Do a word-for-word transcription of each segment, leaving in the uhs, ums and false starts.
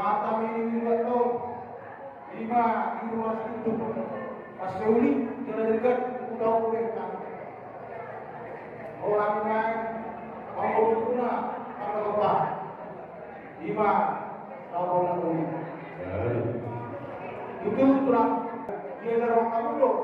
Mata mini minggu atau lima di rumah situ. Pas seuli, jala dekat, udah udah kan. Orang lain, kamu puna, kamu apa? Lima, kamu puna. Itu tulang, dia ada orang kamu tuh,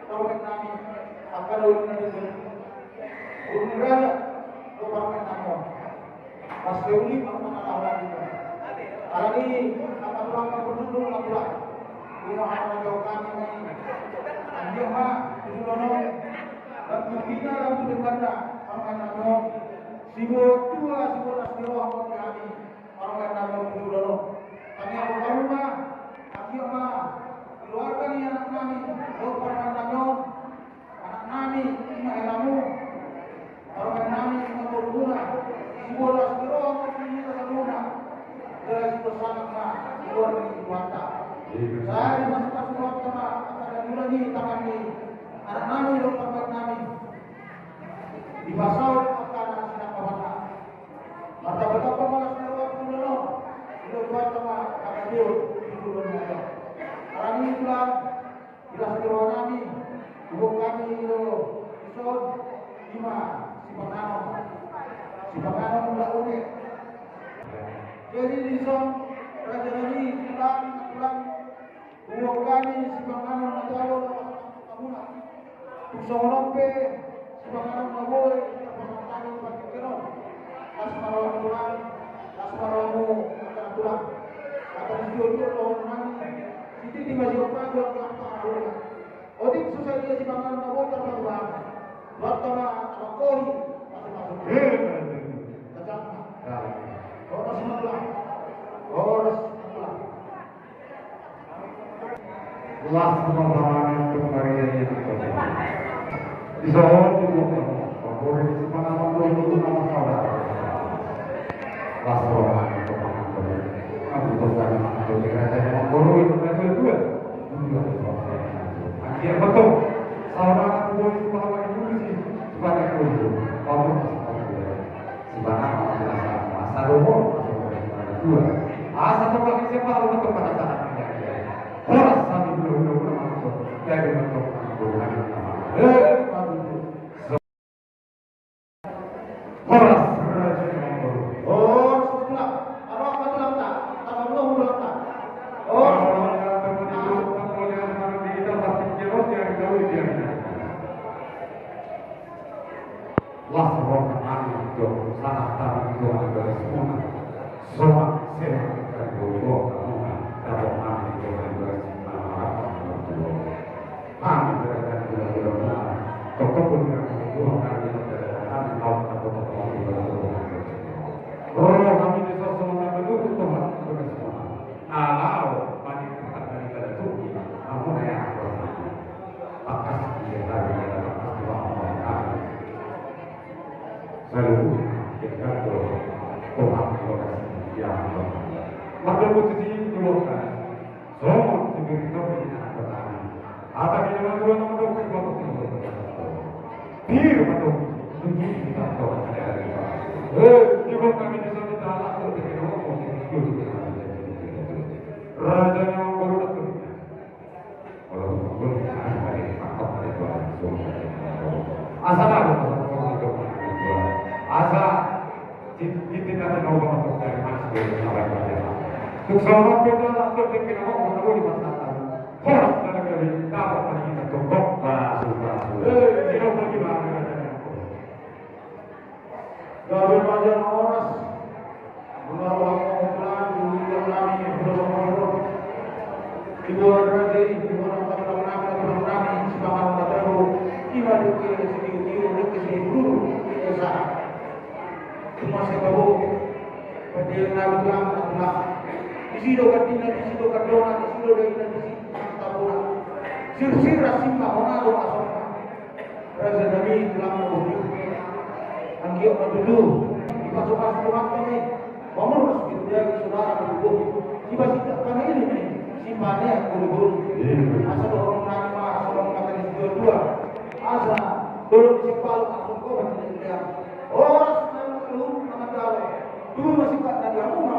orang nami, akan orang nami. Urung raya, do parmainan on. Pas seuli, parmainan on. Alani, angka tulang, angka tulang, angka tulang. Rumah anak jauh kami, nih. Anjir, ma, tujuh lono. Dan tujuh bina, dan tujuh banda. Parmainan on. Sibuat dua, sibuat las di roha, buat kami. Parmainan on, tujuh lono. Kami apa kamu, ma? Anjir, ma. Keluarga ni anak kami. Do parmainan on. Anak nami, ima helamu. Parmaen nami, ima borumuna. Sibolas ni roha ma di hita saluhutna. Jala sibolas sangap ma di luar ni Tuhanta. Sai masupasu Tuhanta ma angka na niula ni tangan ni anak nami dohot parmaen nami. Dipasaut angka na sinangkapanna. Martamba-tamba ma las ni roha tu joloan on. Dilo Tuhanta ma angka na niula di joloan on. Alani i tulang. Di las ni roha nami, huboan hami do dison, ima sipanganon. Sipanganon na unik. Jadi dison, raja nami, tulang, tulang, huboan hami sipanganon na tabo, na pas hamuna. Tung songon on pe, sipanganon na boi, sipanganon na boi, sipanganon na boi. Las ma roha tulang, las ma rohamu, angka tulang. Angka na siojur roha nami, sititi ma siop pagu angka angka na ula. Otik so sadia sipanganon na boi tarpatulang. Buat tama, tama kori, masuk-masuk. Eh, tajam. Tajam. Horas ma tulang. Horas ma tulang. Las ma roha nami tu Maria i. Dison di buat pamori sipanganon dohot na marsaudara. Las roha nami tu Maria. Aku tu Maria, tu Maria, tu Maria. Anggiat betul. Saudara tu Maria, tu Maria. Sipanganon ma di las ni roha. Asa dohot, asa dohot, asa dohot. Asa dohot, asa dohot, asa dohot. Horas hami, hula-hula, hula-hula. Jadi, hula-hula. Eh, horas, horas, horas. Horas, horas. Horas, horas. Las roha nami, jo, sahat hami tu Tuhan, bagas muna. Somak sehat kan, jo, jo, muna. Dapot nami, jo, bagas muna, harapan, jo. Hami, bagas muna, jo, muna. Toktok pun, jo, hami, jo, bagas muna, hami, jo, bagas muna. Roha nami, jo, sosoman, jo, Tuhan, bagas muna. Alai, mani, kata, kata, kata, Tuhan, muna, ya, Tuhan. Bagas, iya, bagas, bagas, bagas. Saluhutna, tinggal do, Tuhan, Tuhan, ya Allah. Maka puji Tuhan, songon sipir Tuhan, ya Tuhan. Asa kita berdua nama Tuhan, Tuhan, Tuhan, Tuhan. Pir, Tuhan, Tuhan, Tuhan, Tuhan. Eh, di bawah kami di sana, Tuhan, Tuhan, Tuhan, Tuhan. Raja yang baru datang. Asa na, asa, Gabe ma jala horas. Muna rohamu, Tulang, di ujung nami, di ujung nami. Ibu raja i, ibu nami, tulang nami, tulang nami, sipanganon na tabo. Ima dengke sitiu-tiu, dengke sibululu, dengke sahat. Cuma siapa bo? Padian nami, Tulang, Tulang. Disi do gandina, disi do gandona, disi do daina, disi do tabona. Sirsir asing ma, hona do asomna. Raja nami, Tulang na boti. Anggiat ma tutu dipasu-pasu Tuhanta ma i. Pamurnas pitu jagi saudara na boti. Dipasindak pangido ma i sipanean boru-boru. Asa dohonon nami ma songon hata ni situa-tua. Asa dolok sipalu, asa kobat ni situa. Horas ma i, Tulang, na mandalo. Tulang, sipat na di hamu ma.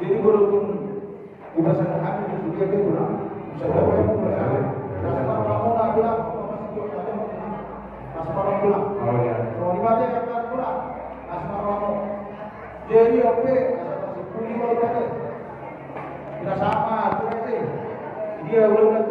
Jadi guru pun upasan kami di studio itu pulang. Saya tahu yang pulang sana. Rasa marmona bilang, apa masih jual kata pulang. Rasa marmona bilang. Oh, iya. Kalau di mata yang akan pulang, rasa marmona. Jadi apa? Rasa masih pulih mau tadi. Kita sama, kita sih. Dia udah